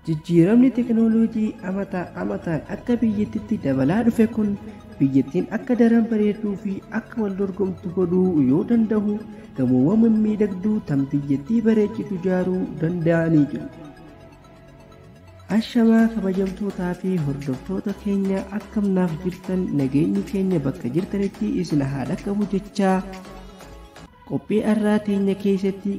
Jijjiiramni teekinooloojii amataa amataan akka biyyattiitti dabalaa dhufe kun biyyattiin akka daran bareedduu fi akka wal dorgomtu godhuu yoo danda'u, gamoowwan mimmiidhagduu tan biyyattii bareechitu ijaaruu danda'anii jiru. Ashamaa, kabajamtootaa fi hordoftoota keenya, akkam naaf jirtan? Nageenyi keenya bakka jirtanitti isin haa dhaqqabu jechaa, qophii har'aa teenya keessatti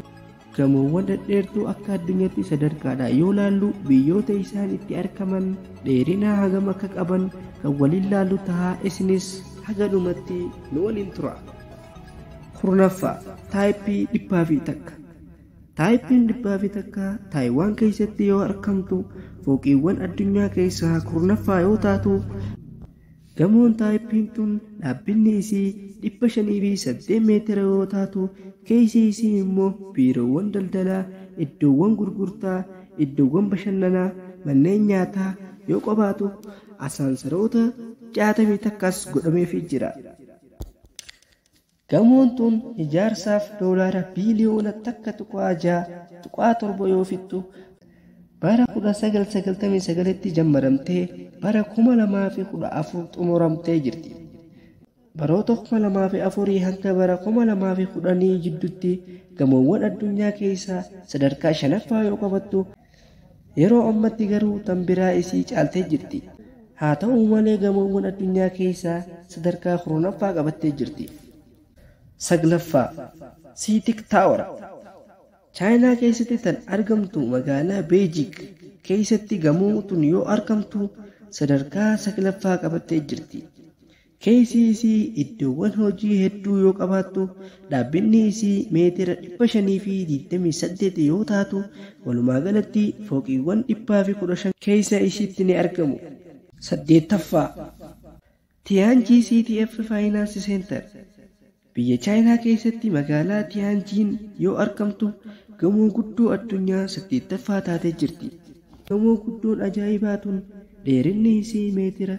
gamoowwan dhedheertuu akka addunyaatti sadarkaadhaan yoo laallu, biyyoota isaan itti argaman, dheerina hagam akka qaban kan waliin laallu tahaa. Isinis haga dhumatti nu waliin tura. 10ffaa, Taayippii 101. Taayippiin 101 Taayiwaan keessatti yoo argamtu, fooqiiwwan addunyaa keessaa 10ffaa yoo taatu, gamoon taayippiin tun dhaabbinni isii 508 meetira yoo taatu, keessi isii immoo biiroowwan daldalaa, iddoowwan gurgurtaa, iddoowwan bashannanaa, manneen nyaataa yoo qabaatu, asaansaroota 61s godhameefii jira. Gamoon tun ijaarsaaf doolaara biiliyoona 1.67 yoo fixxu, bara 1999tti jammaramtee bara 2014 xumuramtee jirti. Baroota 2004 hanga bara 2010 jidduutti gamoowwan addunyaa keessaa sadarkaa shanaffaa yoo qabattu, yeroo ammatti garuu tan biraa isii caaltee jirti. Haa ta'u malee, gamoowwan addunyaa keessaa sadarkaa 10ffaa qabattee jirti. Saglaffaa, CITIC Tower. Chaayinaa keessatti tan argamtu magaalaa Beejing keessatti gamoo tun yoo argamtu, sadarkaa saglaffaa qabattee jirti. Keessi isii iddoowwan hojii hedduu yoo qabaattu, dhaabbinni isii meetira 528 yoo taatu, walumaa galatti fooqiiwwan 115 keessa isiitti ni argamu. Saddeettaffaa, Tiyaanjii CTF Finance Center. Biyya Chaayinaa keessatti magaalaa Tiyaanjiin yoo argamtu, gamoo guddoo addunyaa saddeettaffaa taatee jirti. Gamoo guddoon ajaa'ibaa tun dheerinni isii meetira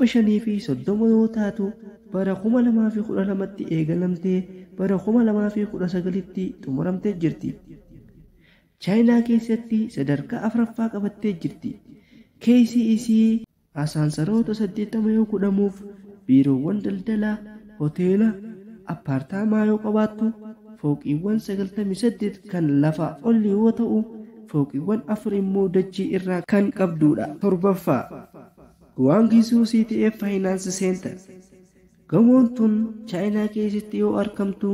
530 yoo taatu, bara 2012tti eegalamtee bara 2019tti xumuramtee jirti. Chaayinaa keessatti sadarkaa afuraffaa qabattee jirti. Keessi isii asaansaroota 80 yoo godhamuuf, biiroowwan daldalaa, hoteela, appaartaamaa yoo qabaattu, fooqiiwwan 98 kan lafaa ol yoo ta'u, fooqiiwwan afur immoo dachii irraa kan qabdudha. Torbaffaa, Guangzhou CTF Finance Center. Gamoon tun Chaayinaa keessatti yoo argamtu,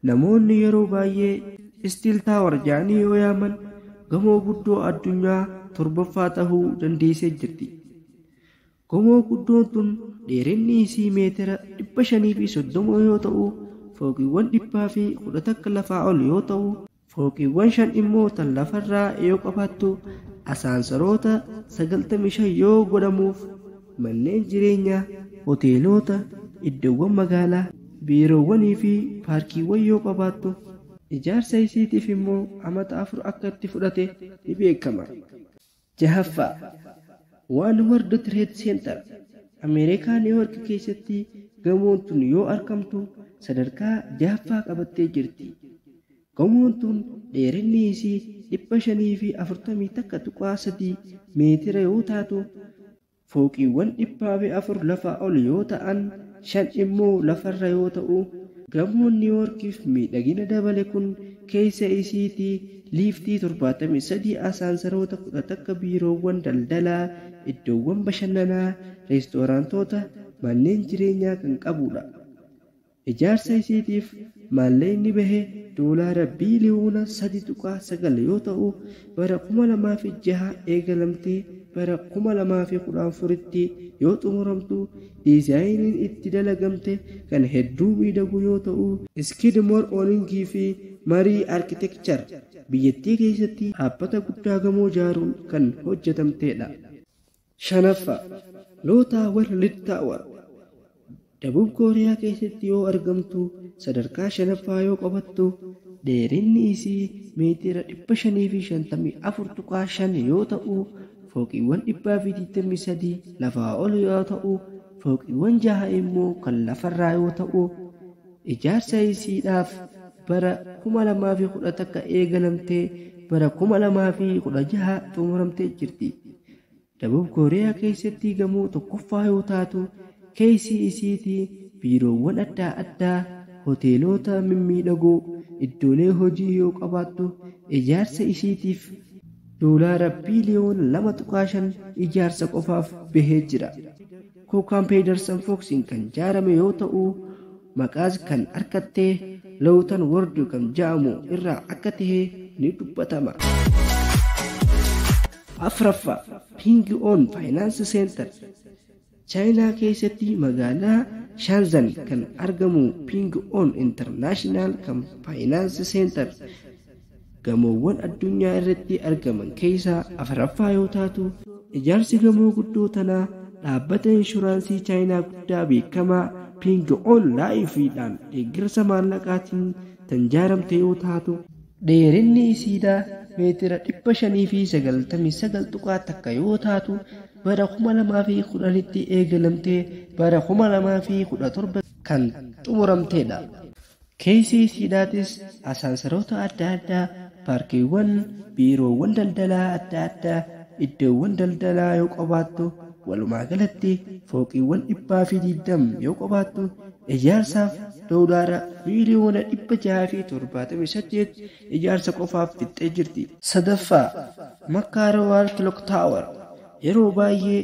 namoonni yeroo baay'ee Steel Tower jedhanii yoo yaaman, gamoo guddoo addunyaa torbaffaa tahuu dandeessee jirti. Gamoo guddoon tun dheerinni isii meetira 530 yoo ta'u, fooqiiwwan 111 lafaa ol yoo ta'u, fooqiiwwan shan immoo tan lafarraa yoo qabaattu, asaansaroota 95 yoo godhamuuf, manneen jireenyaa, hoteelota, iddoowwan magaalaa, biiroowwanii fi paarkiiwwan yoo qabaattu, ijaarsa isiitiif immoo amata 4 akka itti fudhate ni beekama. Jahaffaa, One World Trade Center. Ameerikaa Niiwoork keessatti gamoon tun yoo argamtu, sadarkaa jahaffaa qabattee jirti. Gamoon tun dheerinni isii 541.3 meetira yoo taatu, fooqiiwwan 104 lafaa ol yoo ta'an, shan immoo lafarra yoo ta'u, gamoon Niiwoorkiif miidhagina dabale kun keessa isiitii liiftii 73, asaansaroota 11, biiroowwan daldalaa, iddoowwan bashannanaa, reestooraantoota, manneen jireenyaa kan qabudha. Ijaarsa isiitiif maallaqni bahe doolaara biiliyoona 3.9 yoo ta'u, bara 2006 eegalamtee bara 2014tti yoo xumuramtu, diizaayiniin itti dalagamte kan hedduu miidhagu yoo ta'u, Skidmore Owingii fi Murray Architecture biyyattii keessatti dhaabbata guddaa gamoo ijaaruun kan hojjetamtedha. Shanaffaa, Lotte World Tower. Dabub Kooriyaa keessatti yoo argamtu, sadarkaa shanaffaa yoo qabattu, dheerinni isii meetira 554.5 yoo ta'u, fooqiiwwan 123 lafaa ol yoo ta'u, fooqiiwwan jaha immoo kan lafarraa yoo ta'u, ijaarsa isiidhaaf bara 2011 eegalamtee bara 2016 xumuramtee jirti. Dabub Kooriyaa keessatti gamoo tokkoffaa yoo taatu, keessi isiitii biiroowwan adda addaa, hoteelota mimmiidhagoo, iddoolee hojii yoo qabaattu, ijaarsa isiitiif doolaara biiliyoona 2.5 ijaarsa qofaaf bahee jira. Kookaan Pedersen Foxiin kan ijaarame yoo ta'u, maqaas kan argatte Lawton Ward kan jedhamu irraa akka ta'e ni dubbatama. Afraffaa, Ping On Finance Center. Chaayinaa keessatti magaalaa Shenzhen kan argamu Ping On International kan Finance Center gamoowwan addunyaa irratti argaman keessaa afraffaa yoo taatu, ijaarsi gamoo guddoo tanaa dhaabbata inshuraansii Chaayinaa guddaa beekamaa Ping On Life'dhaan deeggarsa maallaqaatiin kan ijaaramte yoo taatu, dheerinni isiidhaa meetira 599.1 yoo taatu, bara 2010tti eegalamtee bara 2017 kan xumuramtedha. Keessi isiidhaatis asaansaroota adda addaa, paarkiiwwan, biiroowwan daldalaa adda addaa, iddoowwan daldalaa yoo qabaattu, walumaa galatti fooqiiwwan 120 yoo qabaattu, ijaarsaaf doolaara miiliyoona 678 ijaarsa qofaaf fixxee jirti. Sadaffaa, Makkaa Royal Clock Tower yeroo baay'ee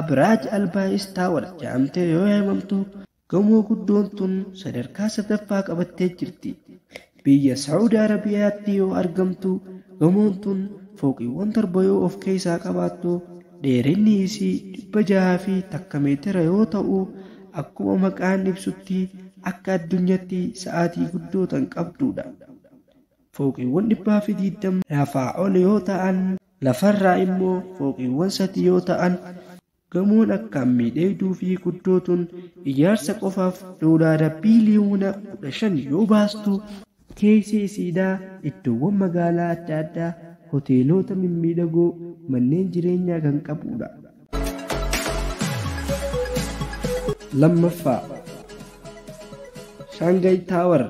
Abraaj Albaayis Tower jedhamtee yoo yaamamtu, gamoo guddoon tun sadarkaa sadaffaa qabattee jirti. Biyya Saawudi Arabiyaatti yoo argamtu, gamoon tun fooqiiwwan 7 yoo of keessaa qabaattu, dheerinni isii 601 meetira yoo ta'u, akkuma maqaan ibsutti akka addunyaatti sa'aatii guddoo tan qabdudha. Fooqiiwwan 120 lafaa ol yoo ta'an, lafarraa immoo fooqiiwwan 3 yoo ta'an, gamoon akkaan miidhagduu fi guddoo tun ijaarsa qofaaf doolaara biiliyoona 15 yoo baastu, keessi isiidhaa iddoowwan magaalaa adda addaa, hoteelota mimmiidhagoo, manneen jireenyaa kan qabudha. Lammaffaa, Shaangaay Tower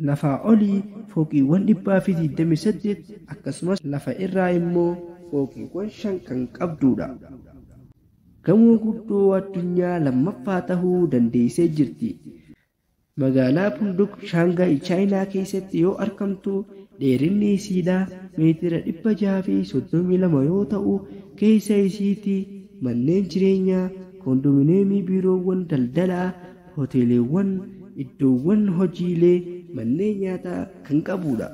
lafaa olii fooqiiwwan 128 akkasumas lafa irraa immoo fooqiiwwan 5 kan qabdudha. Gamoo guddoo addunyaa lammaffaa ta'uu dandeessee jirti. Magaalaa Punduk Shaangaay Chaayinaa keessatti yoo argamtu, dheerinni isiidhaa meetira 632 yoo ta'u, keessa isiitii manneen jireenyaa, koondominiyeemii, biiroowwan daldalaa, hoteelewwan, iddoowwan hojiilee, manneen nyaataa kan qabudha.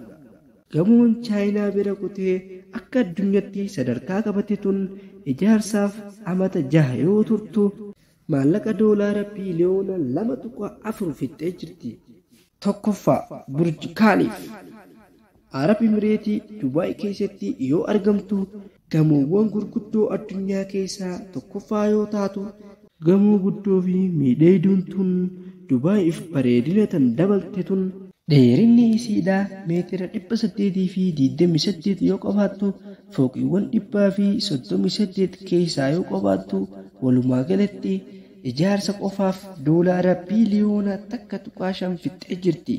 Gamoon Chaayinaa bira kutee akka addunyaatti sadarkaa qabate tun ijaarsaaf amata 6 yoo turtu, maallaqa doolaara biiliyoona 2.4 fixxee jirti. Tokkoffaa, Burj Khaliif Arab Imireetii Dubaay keessatti yoo argamtu, gamoowwan gurguddoo addunyaa keessaa tokkoffaa yoo taatu, gamoo guddoo fi miidhagduun tun Dubaayiif bareedina tan dabalte tun dheerinni isiidhaa meetira 828 yoo qabaattu, fooqiiwwan 138 keessaa yoo qabaattu, walumaa galatti ijaarsa qofaaf doolaara biiliyoona 1.5 fixxee jirti.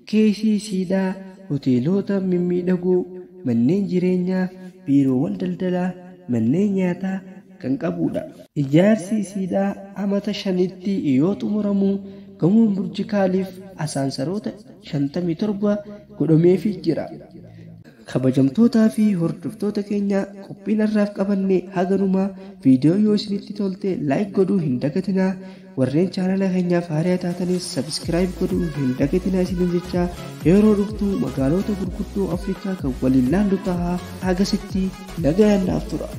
Keessi isiidhaa hoteelota mimmiidhagoo, manneen jireenyaa, biiroowwan daldalaa, manneen nyaataa kan qabudha. Ijaarsi isiidhaa amata 5tti yoo xumuramu, gamoon Burj Khaliif asaansaroota 57 godhameefii jira. Kabajamtootaa fi hordoftoota keenya, qophiin har'aaf qabanne haganumaa. Viidiyoo yoo isinitti tolte like godhuu hin dagatinaa. Warreen chaanala keenyaaf haaraa taatanis subscribe godhuu hin dagatinaa isiniin jecha, yeroo dhuftu magaalota gurguddoo Afrikaa kan waliin laallu ta'a. Hagasitti nagayaan naaf tura.